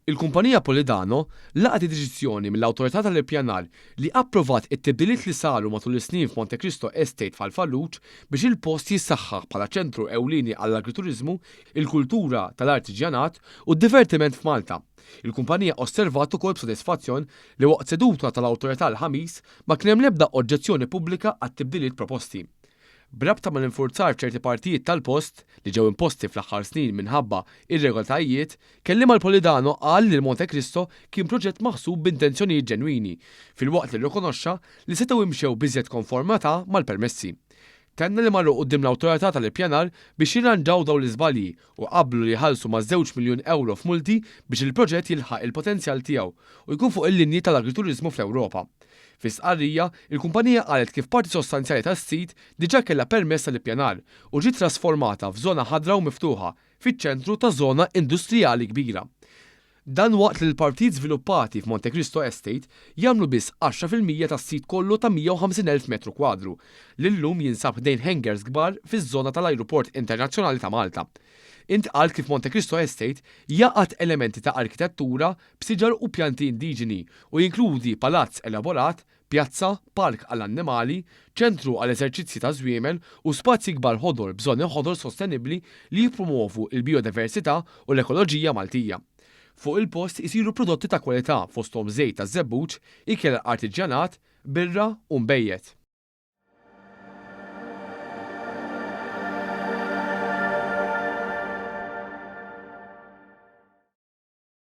Il-kumpanija Polidano laqgħet id-deċiżjoni mill-Awtorità tal-Ippjanar li approvat it-tibdiliet li saru matul is-snin f'Monte Cristo Estate f'Ħal Farruġ biex il-post jissaħħaħ bħala ċentru ewlieni għall-agrituriżmu, il-kultura tal-artiġjanat u d-divertiment f'Malta. Il-kumpanija osservat ukoll b'sodisfazzjon li waqt seduta tal-Awtorità l-Ħamis ma kien hemm l-ebda oġġezzjoni pubblika għat-tibdiliet proposti. B'rabta mal-infurzar f'ċerti partijiet tal-post, li ġew imposti fl-aħħar snin minħabba irregolaritajiet, kelliem għal Polidano qal li l-Monte Cristo kien proġett maħsub b'intenzjonijiet ġenwini, filwaqt li rrikonoxxa li setgħu imxew b'iżjed konformità mal-permessi. Tenna li marru quddiem l-Awtorità tal-Ippjanar biex jirranġaw dawn l-iżbalji u qablu li jħallsu maż-żewġ miljun ewro f'multi biex il-proġett jilħaq il-potenzjal tiegħu u jkun fuq il-linji tal-agrituriżmu fl-Ewropa. Fi stqarrija, il-kumpanija qalet kif parti sostanzjali tas-sit diġà kellha permess tal-ippjanar u ġiet trasformata f'żona ħadra u miftuħa fiċ-ċentru ta' żona industrijali kbira. Dan waqt li l-partijiet żviluppati f'Monte Cristo Estate jagħmlu biss 10% tas-sit kollu ta' 150,000 metru kwadru, li llum jinsab ħdejn hangars kbar fiż-żona tal-Ajruport Internazzjonali ta' Malta. Intqal kif Monte Cristo Estate jgħaqqad elementi ta' arkitettura b'siġar u pjanti indiġeni u jinkludi palazz elaborat, pjazza, park għall-annimali, ċentru għal eżerċizzji ta' żwiemel u spazji kbar ħodor b'żoni ħodor sostenibbli li jippromovu l-bijodiversità u l-ekoloġija Maltija. Fuq il-post isiru prodotti ta' kwalità fosthom żejt taż-żebbuġ, ikel artiġjanat, birra u nbejjed.